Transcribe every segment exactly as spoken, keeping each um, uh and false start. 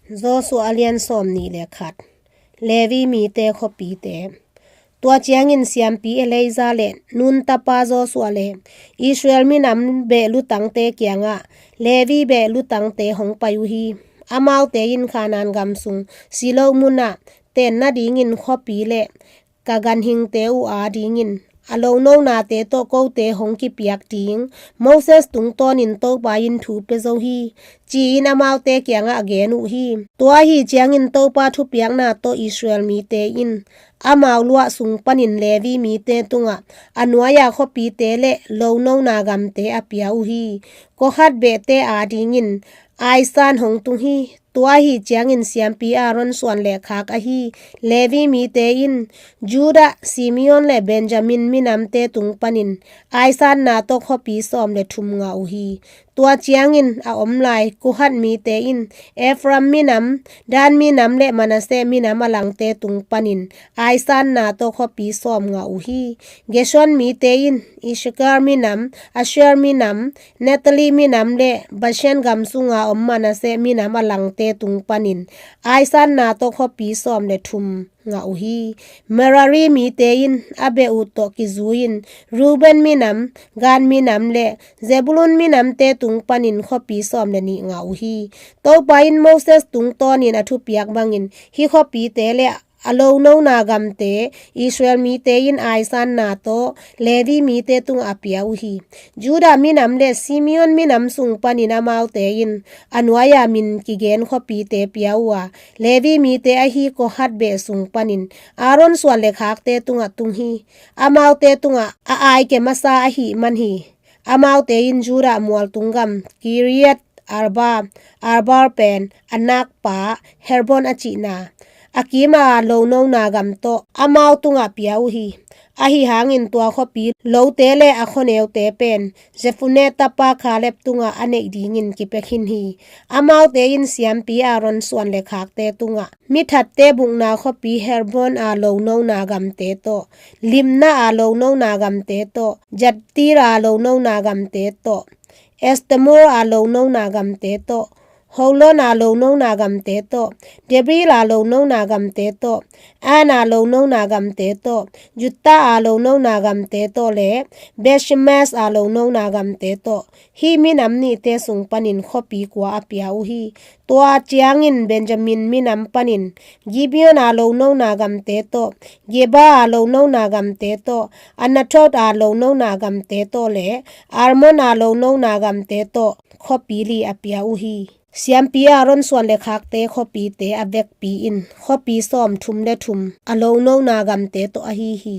Joshua a lian sawm nih le khat. Levi mite khuapite. Tua ciangin siampi Eleazar le Nun tapa Joshua le Israel minam beh lutangte kiangah Levi beh lutangte hong pai uh hi. Amaute in Kanaan gam sung Shiloh munah ten nadingin khuapi le ka ganhingte uh adingin a lononate tawh kote hong kipiak ding Moses tungtawnin Topa in thu pia zo hi, ci-in amaute kiangah gen uh hi. Tua ahi ciangin Topa thupiakna tawh Israel mite in amau luah sung panin Levi mite tungah a nuai-a khuapite le lonona gamte a pia uh hi. Kohat behte adingin aisan hong tung hi. Tua ahi ciangin siampi Aaron suan le khak ahi Levi mite in Judah, Simeon le Benjamin minamte tung panin aisanna tawh khuapi sawm le thum ngah uh hi. Tua ciangin a om lai Kohat mite in Ephraim minam, Dan minam le Manasseh minam a langte tung panin aisanna tawh khuapi sawm ngah uh hi. Gershon mite in Issachar minam, Asher minam, Naphtali minam le Bashan gam sunga om Manasseh minam a langte tung panin aisanna tawh khuapi sawm le thum ngah uh hi. Merari mite in a beh uh tawh kizui-in Reuben minam, Gad minam le Zebulun minamte tung panin khuapi sawm le nih ngah uh hi. Topa in Moses tungtawnin a thupiak bangin hih khuapite le a lonona gamte Israel mite in aisanna tawh Levi mite tungah a pia uh hi. Judah minam le Simeon minam sung panin amaute in a nuai-a min kigen khuapite pia uh a, Levi mite ahi Kohat beh sung panin Aaron suan le khakte tungah tung hi. Amaute tungah a aike masa ahih man hi. Amaute in Judah mualtung gam Kiriath Arba, Arba pen Anak pa Hebron a cihna, a kima a lonona gam tawh amau tungah pia uh hi. Ahi hangin tua khuapi lote le a khuaneute pen Jephunneh tapa Kaleb tungah a neih dingin kipia khin hi. Amaute in siampi Aaron suan le khakte tungah mithatte bukna khuapi Hebron a lonona gamte tawh, Libnah a lonona gamte tawh, Jattir a lonona gamte tawh, Eshtemoa a lonona gamte tawh, Holon a lonona gamte tawh, Debir a lonona gamte tawh, Ain a lonona gamte tawh, Juttah a lonona gamte tawh le Bethshemesh a lonona gamte tawh, hih minam nihte sung panin khuapi kua a pia uh hi. Tua ciangin Benjamin minam panin Gibeon a lonona gamte tawh, Geba a lonona gamte tawh, Anathoth a lonona gamte tawh le Almon a lonona gamte tawh khuapi li a pia uh hi. Siampi Aaron suan le khakte khuapite a vekpi in khuapi sawm thum le thum a lonona gamte tawh ahi hi.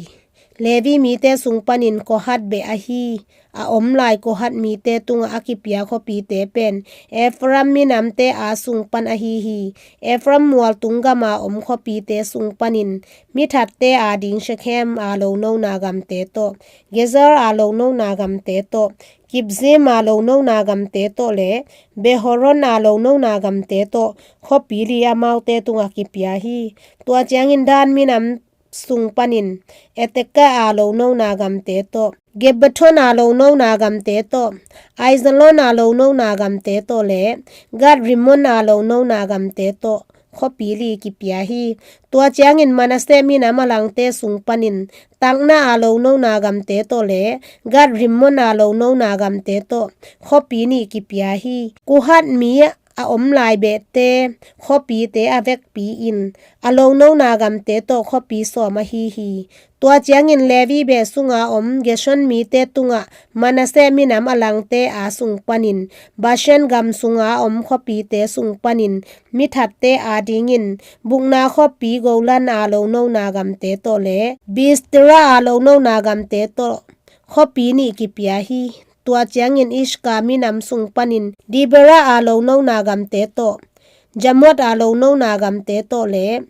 Levi mite sung panin Kohat beh ahi a om lai Kohat mite tungah a kipia khuapite pen Ephraim minamte a sung pan ahi hi. Ephraim mualtung gama om khuapite sung panin mithatte ading Shekhem a lonona gamte tawh, Gezer a lonona gamte tawh, Kibzim a lonona gamte tawh le Beth-horon a lonona gamte tawh khuapi li amaute tungah kipia hi. Tua ciangin Dan minam sung panin Eltekeh a lonona gamte tawh, Gibbeton a lonona gamte tawh, Aijalon a lonona gamte tawh le Gath-rimmon a lonona gamte tawh khuapi li kipia hi. Tua ciangin Manasseh minam a langte sung panin Taknah a lonona gamte tawh le Gath-rimmon a lonona gamte tawh khuapi nih kipia hi. Kohat mi a om lai behte khuapite a vekpi in a lonona gamte tawh khuapi sawm ahi hi. Tua ciangin Levi beh sunga om Gershon mite tungah Manasseh minam a langte a sung panin Bashan gam sunga om khuapite sung panin mithatte adingin bukna khuapi Golan a lonona gamte tawh le Beeshtera a lonona gamte tawh khuapi nih kipia hi. Tua ciangin Isakar minam sung panin Debera a lonona gamte tawh, Jarmuth a lonona gamte tawh le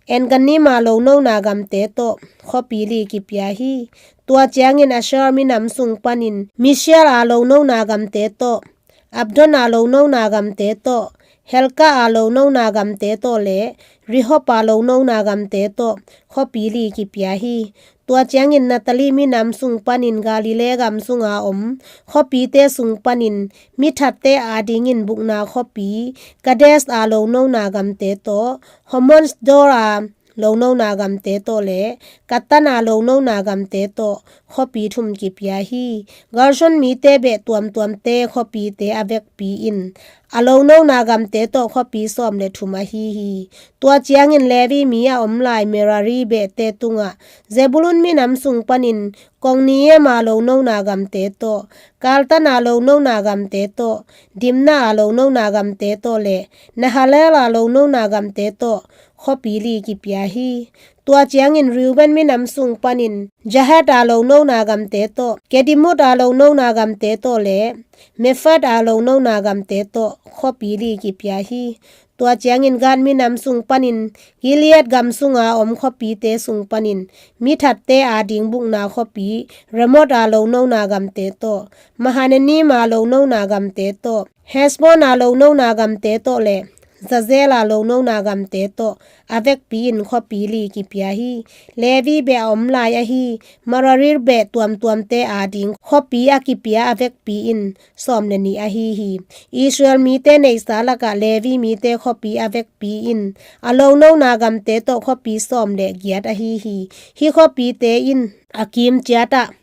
En-gannim a lonona gamte tawh khuapi li kipia hi. Tua ciangin Asher minam sung panin Mishial a lonona gamte tawh, Abdon a lonona gamte tawh, Helkah a lonona gamte tawh le Rehob a lonona gamte tawh khuapi li kipia hi. Tua ciangin Naphtali minam sung panin Galilee gam sunga om khuapite sung panin mithatte adingin bukna khuapi Kadesh a lonona gamte tawh, Hormon Dor a lonona gamte tawh le Kartan a lonona gamte tawh khuapi thum kipia hi. Gershon mite beh tuamtuamte khuapite a vekpi in a lonona gamte tawh khuapi sawm le thum ahi hi. Tua ciangin Levi mi a om lai Merari behte tungah Zebulun minam sung panin Kongniam a lonona gamte tawh, Kartan a lonona gamte tawh, Dimna a lonona gamte tawh le Nahalel a lonona gamte tawh khuapi li kipia hi. Tua ciangin Reuben minam sung panin Jahath a lonona gamte tawh, Kedemot a lonona gamte tawh le Mephaath a lonona gamte tawh khuapi li kipia hi. Tua ciangin Gad minam sung panin Gilead gam sunga om khuapite sung panin mithatte ading bukna khuapi Ramoth a lonona gamte tawh, Mahanaim a lonona gamte tawh, Heshbon a lonona gamte tawh le Jazer a lonona gamte tawh a vekpi in khuapi li kipia hi. Levi beh a om lai ahi Merari beh tuamtuamte ading khuapi a kipia a vekpi in sawm le nih ahi hi. Israel mite neihsa lakah Levi mite khuapi a vekpi in a lonona gamte tawh khuapi sawm le giat ahi hi. Hih khuapite in a kim ciatah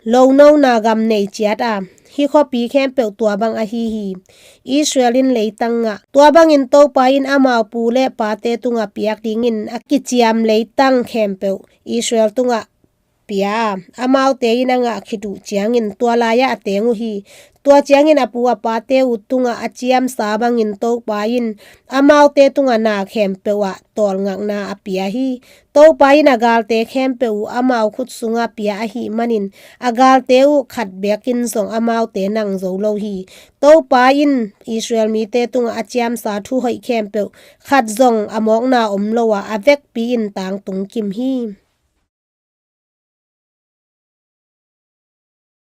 lonona gam nei ciat a, hih khuapi khempeuh tua bang ahi hi. Israel in leitang ngah, tua bangin Topa in amau pu le pate tungah piak dingin a kiciam leitang khempeuh Israel tungah pia a, amaute in a ngah khit uh ciangin tua lai-ah a teng uh hi. Tua ciangin a pu a pate uh tungah a ciamsa bangin Topa in amaute tungah na khempeuh ah tawlngakna a pia hi. Topa in a galte khempeuh uh amau khut sungah pia ahih manin a galte uh khat bekin zong amaute nang zo lo hi. Topa in Israel mite tungah a ciamsa thu hoih khempeuh khat zong a mawkna om lo a, a vekpi in tangtung kim hi.